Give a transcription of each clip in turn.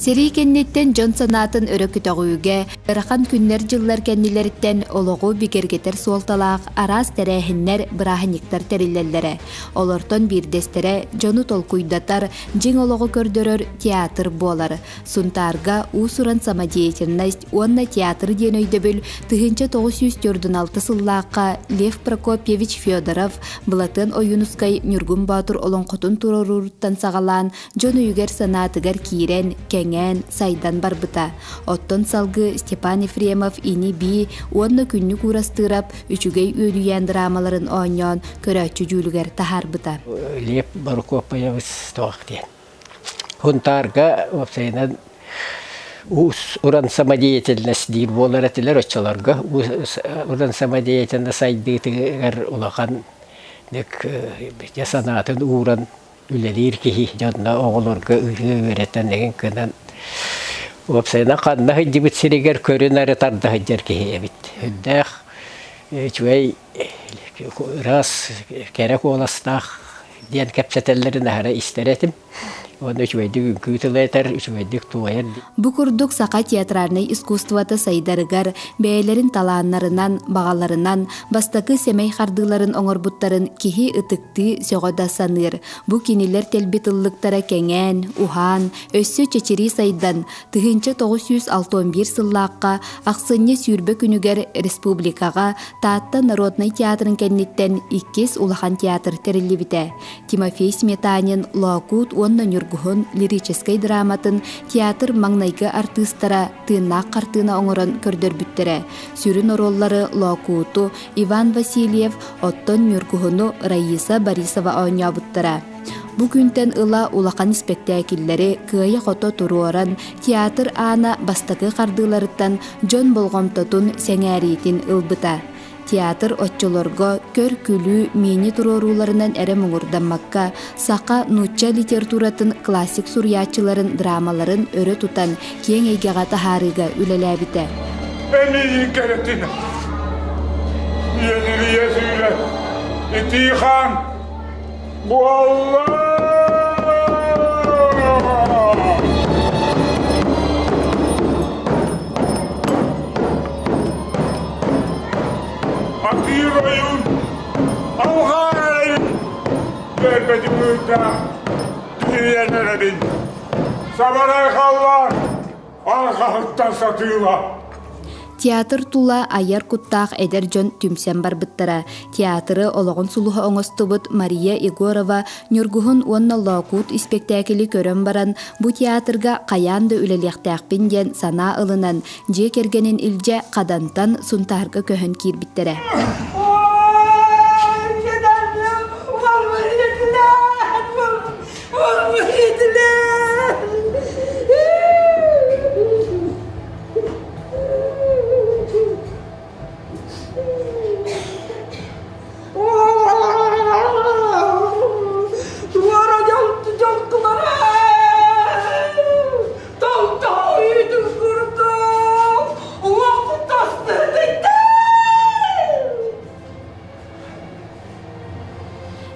Сэрии кэнниттэн дьон санаатын өрө көтөҕүүгэ, ыарахан күннэр-дьыллар кэннилэриттэн олоҕу бигэргэтэр суолталаах араас тэрээһиннэр, бырааһынньыктар тэриллэллэрэ. Олортон биирдэстэрэ дьону толкуйдатар, дьиҥ олоҕу көрдөрөр театр буолар. Сунтаарга уус-уран самодеятельность уонна театр диэн өйдөбүл 1946 сыллаахха Лев Прокопьевич Федоров Былатыан Ойуунускай Ньургун Боотур олоҥхотун туруорууруттан саҕалаан дьон өйүгэр-санаатыгар киирэн, кэҥээн, сайдан барбыта. Оттон салгыы Степан Ефремов ини-бии уонна Күннүк Уурастыырап үчүгэй үөдүйээн драмаларын оонньоон көрөөччү дьүүлүгэр таһаарбыта. Лев Прокопьевич туох диэн Хунтаарга уопсайынан уус-уран самодеятельность диир буолар этилэр оччолорго уус-уран самодеятельность сайдыытыгар улахан дьэ санаатын ууран үлэлиир киһи дьонно оҕолорго ырыа үөрэтэн эҥин гынан уопсайынан ханна сылдьыбыт сиригэр көрүн-ары тарда сылдьар киһи эбит. Үрдээх үчүгэй ыраас кэрэ куоластаах диэн кэпсэтэллэрин аһара истэр этим. Уонна үчүгэйдик үҥкүү тыла этэр, үчүгэйдик туойар. Бу курдук саха театральнай искусствота сайдарыгар бэйэлэрин талааннарынан, баҕаларынан бастакы сэмэй хардыыларын оҥорбуттарын киһи ытыктыы, сөҕө да саныыр. Бу кинилэр тэлбит ыллыктара кэҥээн, уһаан, өссө чэчирии сайдан, 1961 сыллаахха ахсынньы 20 күнүгэр республикаҕа Таатта народнай театрын кэнниттэн иккис улахан театр тэриллибитэ. Тимофей Сметанин Лоокуут уонна Ньургуһун лирическэй драматын театр маҥнайгы артыыстара тыыннаах хартыына оҥорон көрдөрбүттэрэ. Сүрүн оруоллары Лоокууту Иван Васильев, оттон Ньургуһуну Раиса Борисова оонньообуттара. Бу күнтэн ыла улахан испэктээкиллэри кыайа-хото туруоран, театр аана бастакы хардыыларыттан дьон болҕомтотун, сэҥээриитин ылбыта. Театр оччолорго көр-күлүү мини-туруорууларынан эрэ муҥурдаммакка, саха, нуучча литературатын классик суруйааччыларын драмаларын өрө тутан киэҥ эйгэҕэ таһаарыыга үлэлээбитэ. Эмиийин кэрэтин Иэнирийэ сүүрэ итии хаан Буолла! Атыыр ойуун алҕаайын көрбөтүм ыыта түһүйэн эрэбин. Сабарай халлаан арҕаһыттан сатыыла. Театр тула айар куттаах эдэр дьон түмсэн барбыттара. Театры олоҕун сулуһа оҥостубут Мария Егорова Ньургуһун уонна Лоокуут испэктээкили көрөн баран, бу театрга хайаан да үлэлиэхтээхпин диэн санаа ылынан, дьиэ кэргэнин илдьэ Хадантан Сунтаарга көһөн киирбиттэрэ. Туора дьолтулара Толтоойдун курдук уоттастытыттан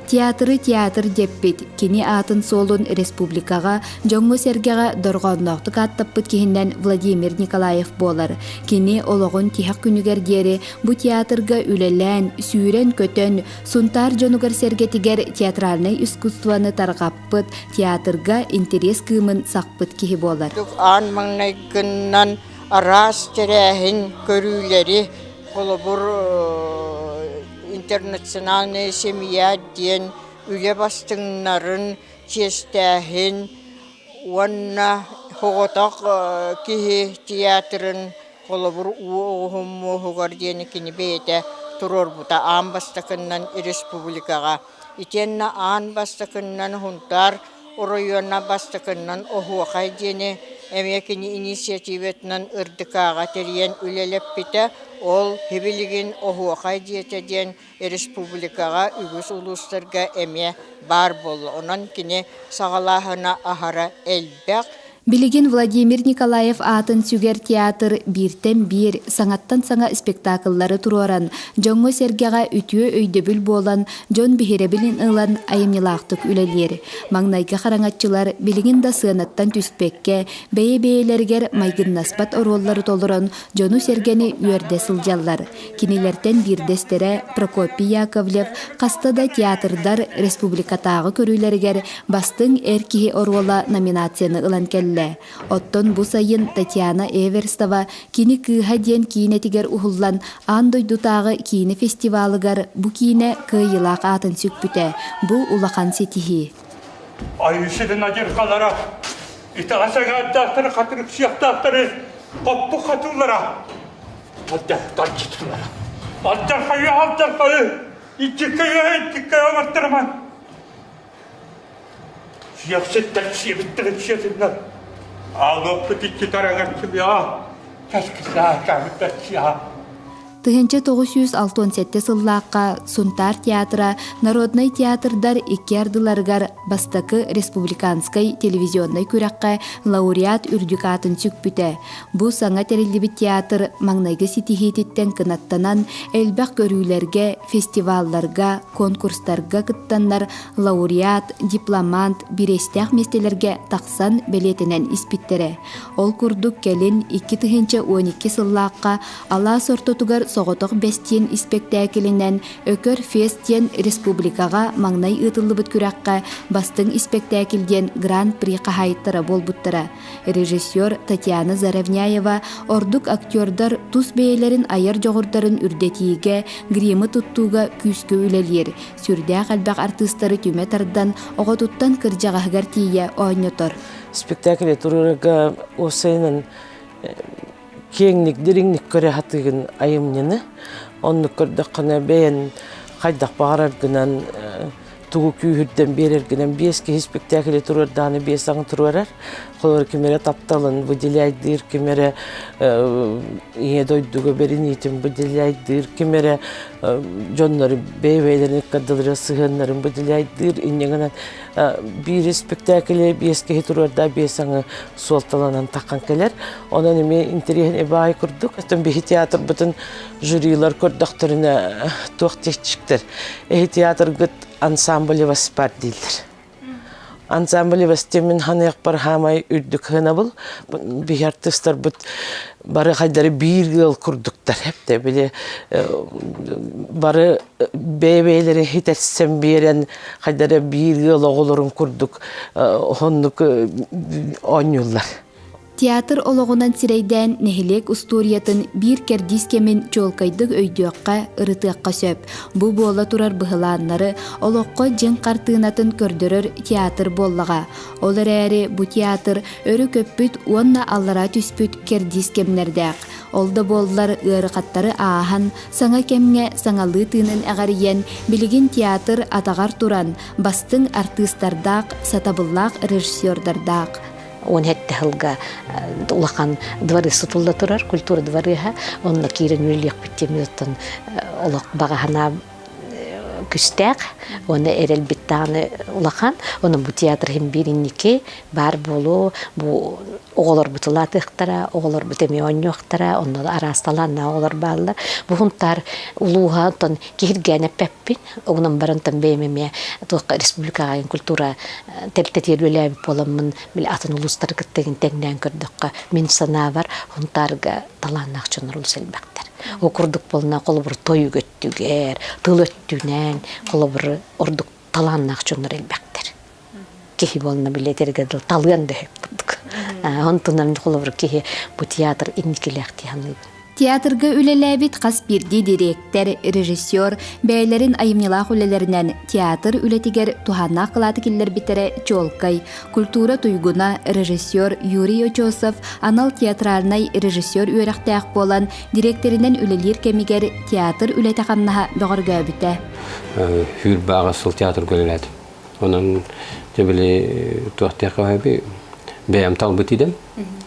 Театры театр диэппит, кини аатын-суолун республикаҕа, дьоҥҥо-сэргэҕэ дорҕоонноохтук ааттаппыт киһинэн Владимир Николаев буолар. Кини олоҕун тиһэх күнүгэр диэри бу театрга үлэлээн, сүүрэн-көтөн, Сунтаар дьонугар-сэргэтигэр театральнай искусствоны тарҕаппыт, театрга интэриэс кыымын сахпыт киһи буолар. Аан маҥнайгынан араас тэрээһин көрүүлэри, холобур, Интернациональная семья диэн үлэ бастыҥнарын чиэстээһин уонна соҕотох киһи театрын холобур уу оҕуһун муоһугар диэни кини бэйэтэ туруорбута аан бастакыннан республикаҕа. Итиэннэ аан бастакыннан Сунтаар оройуона бастакыннан Оһуохай диэни эмиэ кини инициативатынан ырдыкааҕа тэрийэн үлэлэппитэ. Ол сибилигин Оһуохай дьиэтэ диэн республикаҕа үгүс улуустарга эмиэ баар буолла. Онон кини саҕалааһына аһара элбэх. Билигин Владимир Николаев аатын сүгэр театр бииртэн биир саҥаттан саҥа спектакллары туруоран, дьоҥҥо-сэргэҕэ үтүө өйдөбүл буолан, дьон биһирэбилин ылан айымньылаахтык үлэлиир. Маҥнайгы хараҥаччылар билигин да сыанаттан түспэккэ, бэйэ-бэйэлэригэр майгыннаспат оруоллары толорон, дьону-сэргэни үөрдэ сылдьаллар. Кинилэртэн биирдэстэрэ Прокопий Яковлев хаста да театрдар республикатааҕы көрүүлэригэр Бастыҥ эр киһи оруола номинацияны ылан кэллэ. Оттон бу сайын Татьяна Эверстова «Кини кыыһа» диэн киинэтигэр уһуллан аан дойдутааҕы киинэ фестивалыгар бу киинэ кыайыылаах аатын сүкпүтэ. Бу улахан ситиһии. Айыысытын адьырҕалара, итэҕэс эҥээрдээхтэри хатырыксыахтаахтары хоппук хатыылара, алдьархайы, алдьархайы, алдьархайы, иччиккэйэ, иччиккэйэ оҥортарыман. Сиэхситтэр сиэбиттэрин сиэтиннэр, аалыаппыт икки тараҥаччылыа, кэскилээкээбиттэрчиа. 1967 сыллаахха Сунтаар театра народнай театрдар икки ардыларыгар бастакы республиканскай телевизионнай күрэххэ лауреат үрдүк аатын сүкпүтэ. Бу саҥа тэриллибит театр маҥнайгы ситиһиититтэн кынаттанан элбэх көрүүлэргэ, фестивалларга, конкурстарга кыттаннар лауреат, дипломант, бириэстээх миэстэлэргэ тахсан бэлиэтэнэн испиттэрэ. Ол курдук кэлин 2012 сыллаахха Алаас ортотугар соҕотох бэс диэн испэктээкилинэн Өкөр фест диэн республикаҕа маҥнай ыытыллыбыт күрэххэ бастыҥ испэктээкил диэн гран-при хаһаайыттара буолбуттара. Режиссер Татьяна Заровняева ордук актердар тус бэйэлэрин айар дьоҕурдарын үрдэтиигэ, гримы туттууга күүскэ үлэлиир, сүрдээх элбэх артыыстары түмэ тардан, оҕотуттан кырдьаҕаһыгар тиийэ оонньотор. Спектакль туруорарга уопсайынан киэҥник, дириҥник көрө сатыыгын айымньыны. Оннук көрдөххүнэ бэйэн хайдах баҕараргынан тугу күүһүрдэн биэрэргинэн биэс киһи спектаклы туруордааны биэс аҥы туруорар. Холобур, ким эрэ тапталын выделяйдыыр, ким эрэ ийэ дойдуга бэриниитин выделяйдыыр, ким эрэ дьоннору бэйэ-бэйэлэрин ыккардыларыгар сыһыаннарын выделяйдыыр. Инньэ гынан биир спектаклы биэс киһи туруордаа биэс аҥы суолталанан таххан кэлэр. Онон эмиэ интэриэһинэй баай курдук. Оттон биһи театрбытын жюрилар көрдөхтөрүнэ туох диэччиктэр. Эһи театргыт ансамбль васпар дииллэр. Ансамбль вастемин ханыахпар хаамай үрдүк хынабыл. Биһи артыыстарбыт бары хайдары биир ыал курдуктар. Хепте били бары бэйэ-бэйэлэри хитэрсэн биэрэн хайдары биир ыал оҕолорун курдук оннук оонньууллар. Театр олоҕунан сирэйдээн нэһилиэк устуоруйатын биир кэрдиис кэмин чуолкайдык өйдүөххэ, ырытыахха сөп. Бу буола турар быһылааннары олоххо дьиҥ хартыынатын көрдөрөр театр буоллаҕа. Ол эрээри бу театр өрө көппүт уонна аллара түспүт кэрдиис кэмнэрдээх. Ол да буоллар ыарахаттары ааһан, саҥа кэмҥэ саҥалыы тыынын эҕэрийэн, билигин театр атаҕар туран, бастыҥ артыыстардаах, сатабыллаах режиссердардаах. 17 сылга улахан дворец тутулла турар, культура двореһа. Онно киирэн үлэлиэхпит диэн оттон олох баҕаһына күстээх уонна эрэлбит даҕаны улахан. Онон бу театр иһин биир инники баар буолуо, бу оҕолорбут улаатыахтара, оҕолорбут эмиэ оонньуохтара, онно араас талааннаах оҕолор бааллар. Бу Хунтаар улууһа оттон киһиргээн эппэппин, Онон баран там бэйэм эмиэ туохха республикаҕа культура тэрилтэтигэр үлэлээбит буоламмын били атын улуустары кытта тэҥнээн көрдөххө мин санаабар Хунтаарга талааннаах дьоннор олус элбэхтэр. Ол курдук буолна холобур тойук өттүгэр, тыл өттүнэн холобур ордук талааннаах дьоннор элбэхтэр. Киһи буолна били этэргэ дылы талыан да сөп курдук. Онтунан холобур киһи бу театр инникилээх дии саныыбын. Театрга үлэлээбит хас биирдии дириэктэр, режиссер бэйэлэрин айымньылаах үлэлэринэн театр үлэтигэр туһааннаах кылааты киллэрбиттэрэ чуолкай. Культура туйгуна, режиссер Юрий Очосов анал театральнай режиссер үөрэхтээх буолан, дириэктэринэн үлэлиир кэмигэр театр үлэтэ-хамнаһа бөҕөргөөбүтэ. Хүүрбааҕа сыл театрга үлэлээтим. Онон дьэ били туох диэххэ бэйэм талбыт идэм.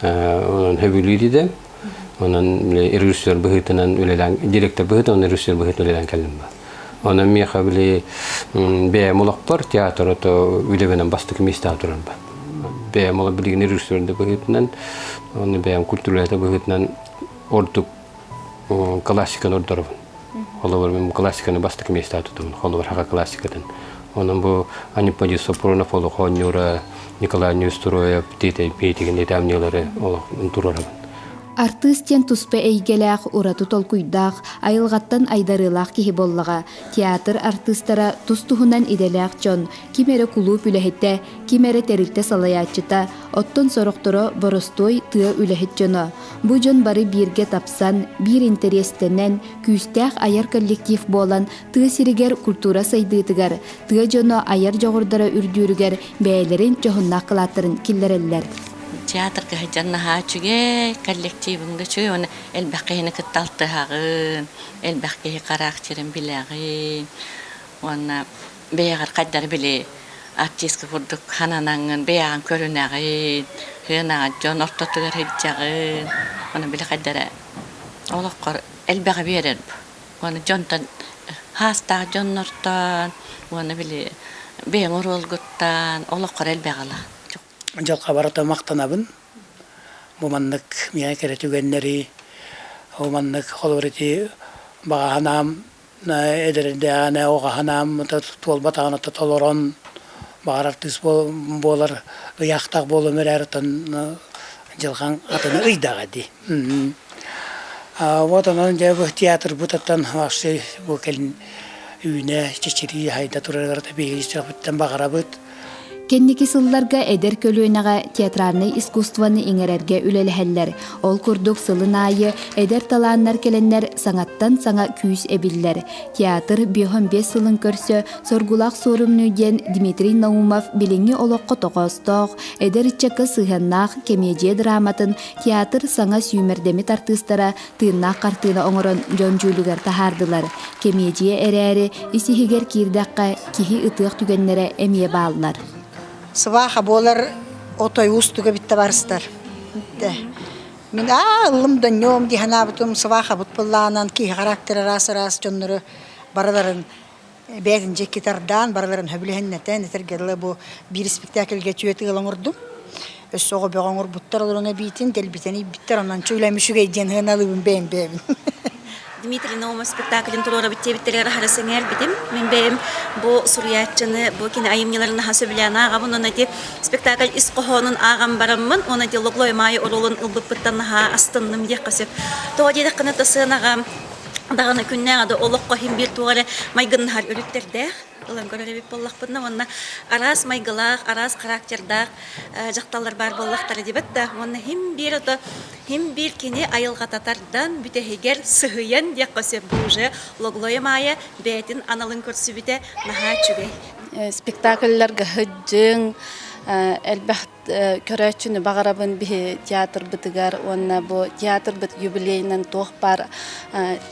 Онон сөбүлүүр идэм. Онон режиссер быһыытынан үлэлээн, директор быһыытынан режиссер быһыытынан үлэлээн кэллим ба. Онон миэхэ били бэйэм олохпор театр ото үлэбинэн бастакы миэстэҕэ турар ба. бэйэм ол билигин режиссер да быһыытынан, уонна бэйэм культурата быһыытынан ордук классиканы ордоробун. Холобур, мен классиканы бастакы миэстэ тутабын. Холобур, хака классикатын. Онон бу Аниппади Сопронов олох оонньуура, Николай Неустроев, Титэй Петигин этамньылары олох туруорабын. Артыыс диэн туспа эйгэлээх, ураты толкуйдаах, айылҕаттан айдарыылаах киһи буоллаҕа. Театр артыыстара тус-туһунан идэлээх дьон, ким эрэ кулууп үлэһитэ, ким эрэ тэрилтэ салайааччыта, оттон сорохторо боростуой тыа үлэһит дьоно. Бу дьон бары бииргэ тапсан, биир интэриэстэнэн, күүстээх айар коллектив буолан, тыа сиригэр культура сайдыытыгар, тыа дьоно айар дьоҕурдара үрдүүрүгэр бэйэлэрин дьоһуннаах кылааттарын киллэрэллэр. Театрга сылдьан наһаа үчүгэй, коллективыҥ да үчүгэй уонна элбэх киһини кытта алтыһаҕын, элбэх киһи характерын билэҕин уонна бэйэҕэр хайдары били артистка курдук хананаҥҥын бэйэҕин көрүнэҕин, сыанаҕа дьон ортотугар сылдьаҕын, ону били хайдара олоххор элбэҕи биэрэр уонна дьонтон хаастаах дьоннортон уонна били бэйэҥ оруолгуттан олоххор элбэҕи ылаҕын. Дьылҕа барыта махтанабын. Бу маннык миэхэ кэрэ түгэннэри, бу маннык холобур ити баҕа санаам эдэрдээҕинэ оҕо санаам туолбатаҕына толорон баҕар артыыс буолар ыйаахтаах буолуом эрээри оттон дьылҕаҥ атыны ыйдаҕа дии. Вот онон дьэ бу театрбыт оттон вообще бу кэлин үүнэ чэчирии хайда турарыгар биһиги сүрэхпиттэн баҕарабыт. Кэнники сылларга эдэр көлүөнэҕэ театральнай искусствоны иҥэрэргэ үлэлэһэллэр. Ол курдук сылын аайы эдэр талааннар кэлэннэр саҥаттан саҥа күүс эбиллэр. Театр 55 сылын көрсө Соргулаах суорумньу диэн Дмитрий Наумов билиҥҥи олоххо тоҕоостоох, эдэр ыччакка сыһыаннаах кэмиэдьийэ драматын театр саҥа сүүмэрдэммит артыыстара тыыннаах хартыына оҥорон дьон дьүүлүгэр таһаардылар. Кэмиэдьийэ эрээри, ис-иһигэр киирдэххэ, киһи ытыах түгэннэрэ эмиэ бааллар. Сваха буолар отой уустуга битте барыстар. Мин аа ыллым донньуом дии санаабытым свахабыт быллаанан киһи характер араас-араас дьоннору барыларын бэйэтин дьиэкки тардаан, барыларын сөбүлэһиннэтэн, этэргэ дылы бу биир спектакльга түөт ыал оҥордум. Өссө оҕо бөҕө оҥорбуттар олорон эбиитин, дэлбитэн ийбиттэр, онон үлэм үчүгэй диэн сыаналыыбын бэйэм бэйэбин. Дмитрий Наумов спектаклин туруорабыт диэбиттэригэр аһара сэҥээрбитим. Мин бэйэм бу суруйааччыны, бу кини айымньыларын наһаа сөбүлээн ааҕабын. Уонна ити спектакль ис хоһоонун ааҕан бараммын, уонна ити Логлой Маайа оруолун ылбыппыттан наһаа астынным диэххэ сөп. Тоҕо диэтэххинэ, сыанаҕа даҕаны күннээҕи да олоххо иһин биир туох эрэ майгыннаһар өрүттэрдээх ылан көрөр эбит буоллахпытына уонна араас майгылаах, араас характердаах дьахталлар баар буоллахтара диэбэт да уонна иһин биир ото иһин биир кини айылҕата тардан бүтэһигэр сыһыйан диэххэ сөп бу уже Логлойа Маайа бэйэтин аналын көрсүбүтэ наһаа үчүгэй. Спектакльларга сылдьыҥ, элбэх көрөөччүнү баҕарабын биһи театрбытыгар уонна бу театрбыт юбилейынан туох баар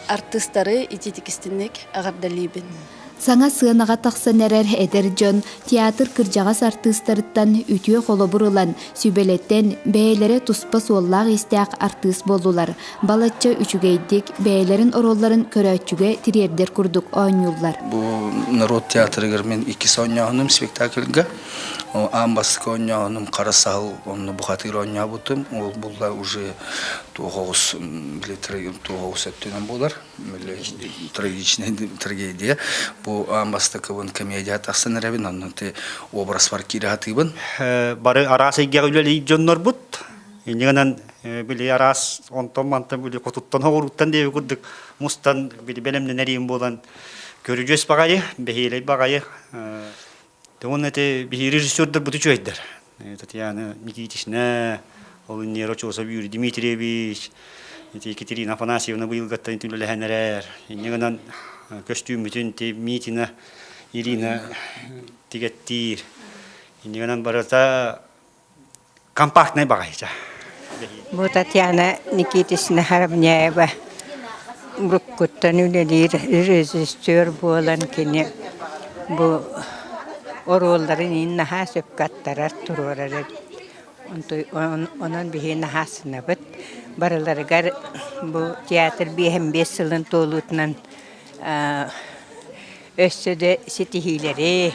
артыыстары итиитик-истинник эҕэрдэлиибин. Саҥа сыанаҕа тахсан эрэр эдэр дьон театр кырдьаҕас артыыстарыттан үтүө холобур ылан, сүбэлэтэн, бэйэлэрэ туспа суоллаах-иистээх артыыс буоллулар. Балачча үчүгэйдик, бэйэлэрин оруолларын көрөөччүгэ тириэрдэр курдук оонньууллар. Бу норуот театрыгар мин иккис оонньооһунум спектакльга. Аан бастакы оонньооһунум хара саһыл онно бухатыыр оонньообутум. Ол булла уже туох оҕус били туох оҕус өттүнэн буолар. Трагичная трагедия. Бу аан бастакыбын комедия тахсан эрэбин, онно ти образбар киирэ сатыыбын. Бары араас эйгэҕэ үлэлиир дьоннорбут. Инньэ били араас онтон-мантан били хотуттан оҕуруттан диэби курдук мустан били бэлэмнэнэр буолан көрүдьүөс баҕайы, бэһиэлэй баҕайы Уонна ити биһиги режиссердарбыт үчүгэйдэр. Татьяна Никитична, ол иннигэр Очуосов Юрий Дмитриевич, ити Екатерина Афанасьевна быйылгаттан ити үлэлэһэн эрэр. Инньэ гынан көстүүммүтүн ити Митина Ирина тигэттиир. Инньэ гынан барыта компактнай баҕайы. Бу Татьяна Никитична Харамняева уруккуттан үлэлиир режиссер буолан кини бу оруолларын иһин наһаа сөпкө аттарар, туруорар эбит. Онон биһиги наһаа астынабыт. Барыларыгар бу театр 55 сылын туолуутунан Өссө да ситиһиилэри,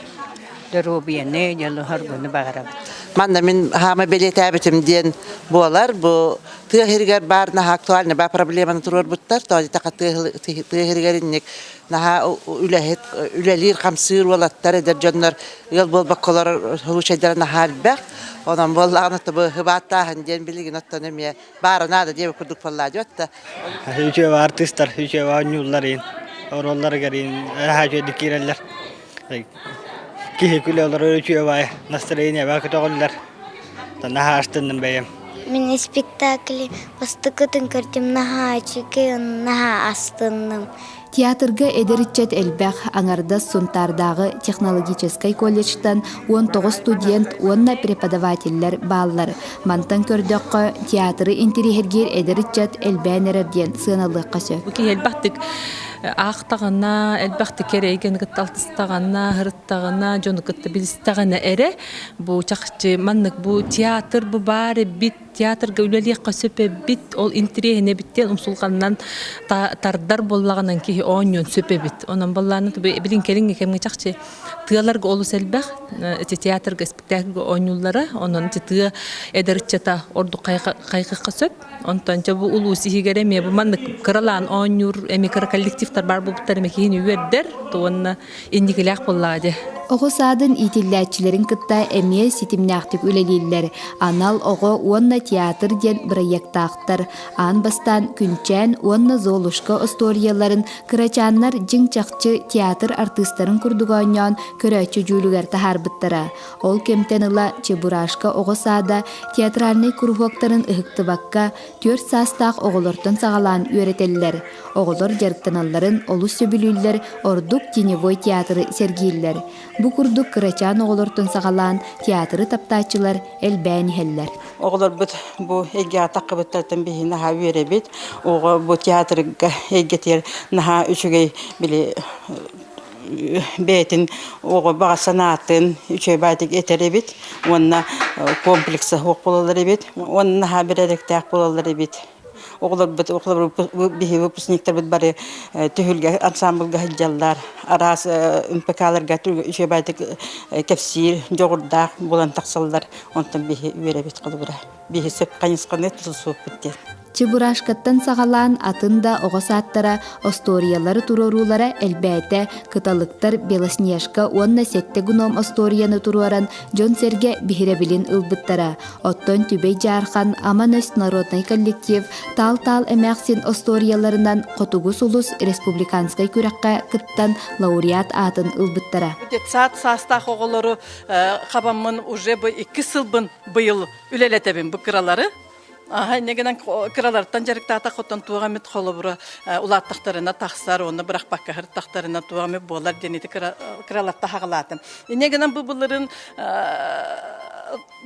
доруобуйаны, дьолу-соргуну баҕарабыт. Манна мин хаама бэлиэтээбитим диэн буолар. Бу тыа иһигэр баар наһаа актуальный баа проблеманы туруорбуттар. Тоҕо тыа иһигэр инник наһаа үлэһит үлэлиир хамсыыр уолаттар эдэр дьоннор ыал буолбаккалар случайдара наһаа элбэх. Онон буоллаҕына бу хыбааттааһын диэн билигин оттон эмиэ баара наада диэбит курдук буоллаа дьэ Үчүгэй артыыстар үчүгэй оонньууллар иин оруолларыгар иин наһаа үчүгэйдик киирэллэр. Киһи күлэ олорор үчүгэй настроение көтөҕүллэр. Наһаа астынным бэйэм. Мин спектакли бастакытын көрдүм наһаа үчүгэй наһаа астынным. Театрга эдэр ыччат элбэх, аҥардас Сунтаардааҕы технологическай колледжтан 19 студент уонна преподавателлэр бааллар. Мантан көрдөххө, театры интириэһиргиир эдэр ыччат элбээн эрэр диэн сыаналыахха сөп. Бу киһи элбэхтик аахтаҕына, элбэхтик кэрэйгэни кытта алтыстаҕына, ырыттаҕына, дьону кытта билистэҕинэ эрэ бу чахчы маннык бу театр бу баар эбит театрга үлэлиэххэ сөп эбит, ол интириэһинэ эбиттэн умсулҕанынан тардар буоллаҕынан киһи оонньуон сөп эбит. Онон баллааны билин кэлиҥҥи кэмҥэ чахчы тыаларга олус элбэх ити театрга спектакльга оонньууллара, онон ити тыа эдэр ыччата ордук хайҕыхха сөп. Онтон чэ бу улуус иһигэр эмиэ бу маннык кыралаан оонньуур эмиэ кыра коллективтар баар буолбуттар эмиэ киһини үөрдэр, уонна инникилээх буоллаҕа дии. Оҕо саадын иитиллээччилэрин кытта эмиэ ситимнээхтик үлэлииллэр. Анал оҕо уонна театр диэн бырайыактаахтар. Аан бастаан Күнчээн уонна Золушка остуоруйаларын кырачааннар дьиҥ-чахчы театр артыыстарын курдук оонньоон көрөөччү дьүүлүгэр таһаарбыттара. Ол кэмтэн ыла Чебурашка оҕо саада театральнай куруһуоктарын ыһыктыбакка түөрт саастаах оҕолортон саҕалаан үөрэтэллэр. Оҕолор дьарыктаналларын олус сөбүлүүллэр, ордук теневой театры сэргииллэр. Бу курдук кырачаан оҕолортон саҕалаан театры таптааччылар элбээн иһэллэр. Оҕолорбут бу эйгэҕэ таххыбыттартан биһи наһаа үөрэбит. Оҕо бу театрга эйгэтигэр наһаа үчүгэй били бэйэтин оҕо баҕа санаатын үчүгэй баайдык этэр эбит уонна комплекса суох буолаллар эбит уонна наһаа бэрээдэктээх буолаллар эбит. Оҕолорбут, биһиги выпускниктарбыт бары түһүлгэ ансамблга сылдьаллар, араас МПК-ларга үчүгэй баайдык кэпсиир дьоҕурдаах буолан тахсаллар. Онтон биһи үөрэбит холобура. Биһи сөп хайысханы тутусуохпут диэн. Чебурашкаттан саҕалаан атын да оҕо саадтара остуоруйалары туруоруулара элбээтэ. Кыталыктар Белоснежка уонна Сэттэ гном остуоруйаны туруоран дьон-сэргэ биһирэбилин ылбыттара. Оттон Түбэй Дьаархан Аман Өс народнай коллектив Таал-Таал эмээхсин остуоруйаларынан Хотугу сулус республиканскай күрэххэ кыттан лауреат аатын ылбыттара. Детсад саастаах оҕолору хабаммын уже бу икки сылбын быйыл үлэлэтэбин бу кыралары. Аха инньэ гынан кыралартан дьарыктаатах оттон туох эмит холобура улааттахтарына тахсар уонна бырахпакка сырыттахтарына туох эмит буолар диэн ити кыраларта хаҕалаатым. Инньэ гынан бу былырын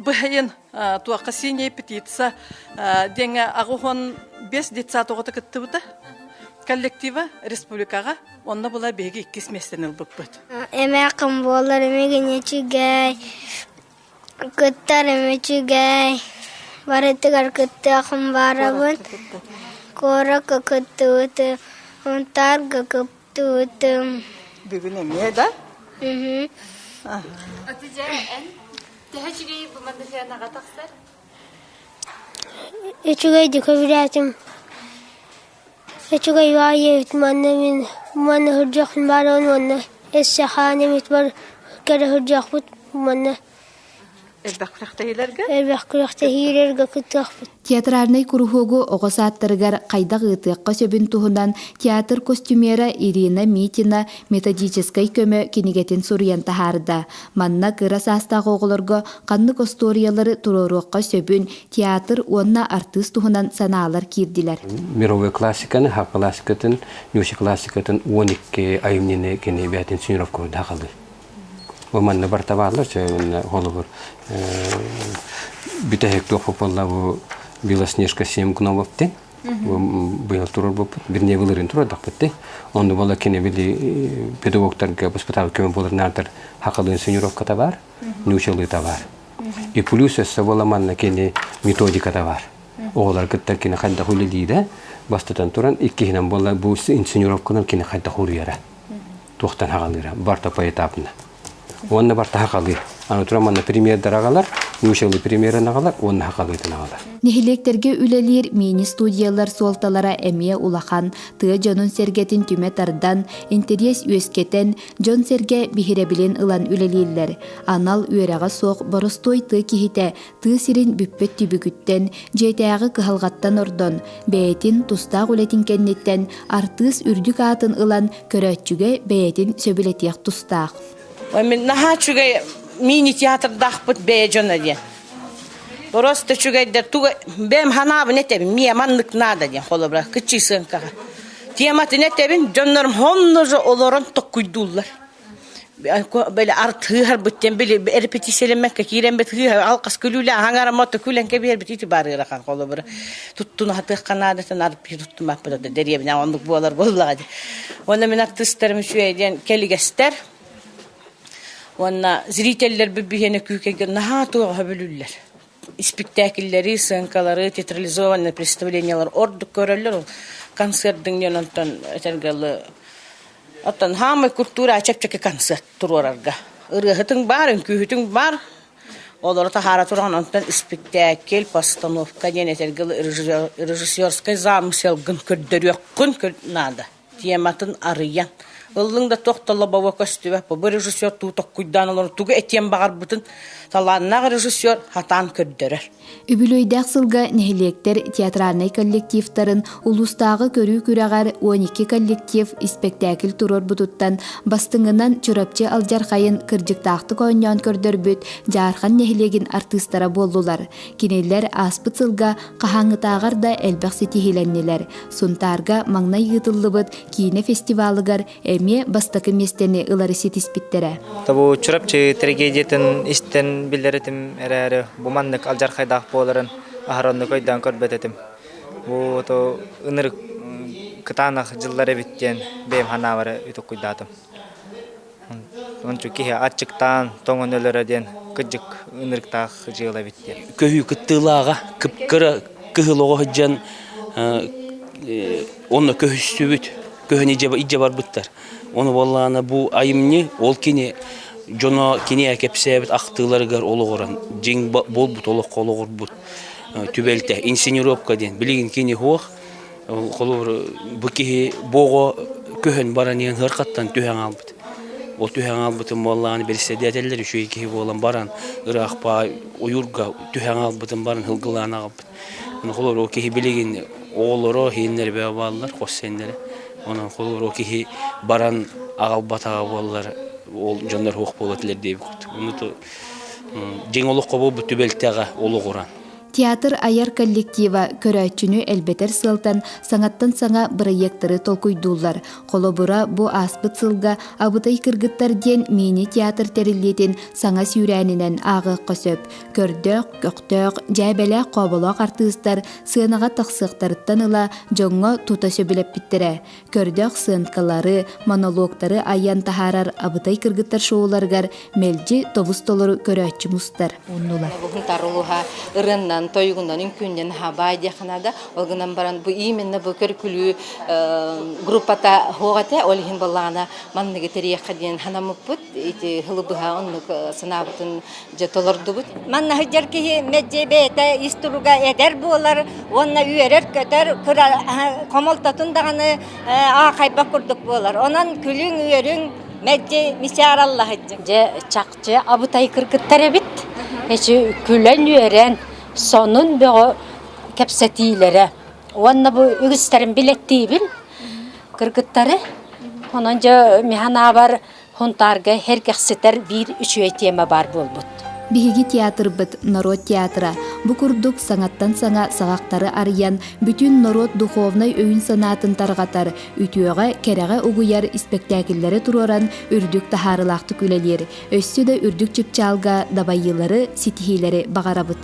быһайын туохха синяя птица диэҥҥэ аҕыс бес детсад оҕото кыттыбыта коллектива республикаҕа онно була биһиги иккис миэстэни ылбыппыт. Эмээххин буолар эмигин үчүгэй Кыттарым үчүгэй, барытыгар кыттыахым баарабын, куоракка кыттыбытым, Сунтаарга кыттыбытым. Бүгүн эмиэ да? Эн төһө үчүгэй бу маннык тахсар? Үчүгэйдик сөбүлээтим. Үчүгэй баайы эбит манна мин манна сылдьыахпын баарабын уонна өссө хаан эмит бар кэлэ сылдьыахпыт манна Элбэх күрэхтэһиилэргэ? Элбэх күрэхтэһиилэргэ кыттыахпыт. Театральнай куруһуогу оҕо саадтарыгар хайдах ыытыахха сөбүн туһунан театр костюмера Ирина Митина методическай көмө кинигэтин суруйан таһаарда. Манна кыра саастаах оҕолорго ханнык остуоруйалары туруоруохха сөбүн театр уонна артыыс туһунан санаалар киирдилэр. Мировой классиканы, хақ классикатын, нюши классикатын 12 айымньыны кини бээтин синировканы хақалыы. Бу манна барта бааллар, холобур бүтэһик туох буолла бу Белоснежка семь гномов ден быйыл турар буолбут бирне былырын турардахпыт онну буола кини били педагогтарга воспитатель көмө буолар наартар хақалыын синировката бар нуучалыыта бар и плюс өссө буола манна кини методиката бар оҕолор кытта кини хайдах үлэлиирэ бастатан туран иккиһинэн буола бу инсценировканан кини хайдах уруйара туохтан хаҕалыыра барта поэтапна уонна барта хахалыы аны туран манна премьердар аҕалар Нуучалыы премьераны аҕалар уонна сахалыытын аҕалар. Нэһилиэктэргэ үлэлиир мини-студиялар суолталара эмиэ улахан. Тыа дьонун-сэргэтин түмэ тардан, интэриэс үөскэтэн, дьон-сэргэ биһирэбилин ылан үлэлииллэр. Анал үөрэҕэ суох боростуой тыа киһитэ тыа сирин бүппэт түбүгүттэн, дьиэтээҕи кыһалҕаттан ордон, бэйэтин тустаах үлэтин кэнниттэн артыыс үрдүк аатын ылан көрөөччүгэ бэйэтин сөбүлэтиэх тустаах. Мин наһаа үчүгэй мини-театрдаахпыт бэйэ дьоно диэн. Просто үчүгэйдэр туга бэйэм ханаабын этэбин, миэ маннык наада диэн холобура кыччыы сыаҥкаҕа. Тематын этэбин, дьоннорум онно же олорон токкуйдууллар. Били артыыһарбыт диэн били репетициялэммэккэ киирэн бит алқас күлүүлэ аһаҥара мото күлэн кэбиһэрбит ити бар ыарахан холобура туттуна хатыахха наадатын арпи туттумаппыт да дэриэбинэ оннук буолар буоллаҕа дии. Уонна мин артыыстарым үчүгэй диэн кэлигэстэр уонна зрителлэрбит биһиэнэ күүкэйгэ наһаа туоҕа бүлүүллэр. Испиктээкиллэри, сыаҥкалары, театрализованный представлениялар ордук көрөллөр. Ол концерт диэн онтон этэргэ Оттон хаамай культура чэпчэки концерт туруорарга. Ырыаһытыҥ баар, үҥкүүһүтүҥ баар, олору таһаара туран онтон испиктээкил, постановка диэн этэргэ режиссерскай замыселгын көрдөрүөххүн наада. Тематын арыйан. Ыллыҥ да туох да лобово көстүбэт. Бу режиссер туу токкуйдаан олорон тугу этиэн баҕарбытын талааннаах режиссер хатаан көрдөрөр. Үбүлүөйдээх сылга нэһилиэктэр театральнай коллективтарын улуустааҕы көрүү күрэҕэр 12 коллектив испэктээкил туруорбутуттан бастыҥынан Чурапчы алдьархайын кырдьыктаахтык оонньоон көрдөрбүт Дьаархан нэһилиэгин артыыстара буоллулар. Кинилэр ааспыт сылга хаһааҥҥытааҕар да элбэх ситиһиилэннилэр. Сунтаарга маҥнай ыытыллыбыт киинэ фестивалыгар эмиэ бастакы миэстэни ылары ситиспиттэрэ. Бу Чурапчы трагедиятын истэн билэр этим эрээри бу маннык алдьархайдаах буоларын аһара оннук өйдөөн көрбөт этим. Бу то ынырык кытаанах дьыллар эбит диэн бэйэм санаабар үтүккуйдаатым. Ончу киһи аччыктаан тоҥон өлөрө диэн кырдьык ынырыктаах дьыала эбит диэн. Көһүү кыттыылааҕа кып-кыра кыһыл оҕо сылдьан онно көһүстүбүт көһөн илдьэ барбыттар. Ону буоллаҕына бу айымньы ол кини дьоно кини кэпсээбит ахтыыларыгар олоҕуран дьиҥ буолбут олоххо олоҕурбут түбэлтэ инсценировка диэн билигин кини суох холобур бу киһи бу оҕо көһөн баран иһэн ыархаттан түһэн хаалбыт. Ол түһэн хаалбытын буоллаҕына бэрэссэдээтэллэр үчүгэй киһи буолан баран ыраахпаа ойуурга түһэн хаалбытын баран һылгылаан аҕалбыт. Холобур ол киһи билигин оҕолоро иһиннэр бөҕө бааллар хос сиэннэрэ. Онон холобур ол киһи баран аҕалбатаҕа буоллар ол дьоннор суох буолуо этилэр диэбит курдук. Ону дьиҥ олоххо буолбут түбэлтэҕэ олоҕуран. Театр айар коллектива көрөөччүнү элбэтэр сыалтан саҥаттан саҥа бырайыактары толкуйдууллар. Холобура, бу ааспыт сылга Абытай кыргыттар диэн мини-театр тэриллиитин саҥа сүүрээнинэн ааҕыахха сөп. Көрдөөх, көхтөөх, дьээбэлээх-хооболоох артыыстар сыанаҕа тахсыахтарыттан ыла дьоҥҥо тута сөбүлэппиттэрэ. Көрдөөх сыанкалары, монологтары айан таһаарар Абытай кыргыттар шоуларыгар мэлдьи тобус-толору көрөөччү мустар. Оннулар. Бу улуһа ырыаннан, тойугунан, үҥкүүннэн хабай диэххэ наада. Ол гынан баран бу именно бу көркүлүү группата суох этэ. Ол иһин буоллаҕына манныгы тэрийиэххэ диэн санаммыппыт. Ити сылы быһа оннук санаабытын дьэ толордубут. Манна сылдьар киһи мэлдьи бэйэтэ ис туруга эдэр буолар уонна үөрэр-көтөр, кыра хомолтотун даҕаны аахайбат курдук буолар. Онон күлүҥ-үөрүҥ мэлдьи мичээр аллаһыдьыҥ. Дьэ, чахчы абытай кыргыттар эбит. Эчи күлэн-үөрэн, сонун бөҕө кэпсэтиилэрэ. Уонна бу үгүстэрин билэттиибин кыргыттары. Онон дьэ миһанаабар Һунтаарга сэргэхситэр биир үчүгэй тиэмэ баар буолбут. Биһиги театрбыт, норуот театра, бу курдук саҥаттан саҥа саҕахтары арыйан, бүтүн норуот духовнай өйүн-санаатын тарҕатар, үтүөҕэ, кэрэҕэ угуйар испэктээкиллэри туруоран үрдүк таһаарыылаахтык үлэлиир, өссө да үрдүк чыпчаалга дабайыылары, ситиһиилэри баҕарабыт.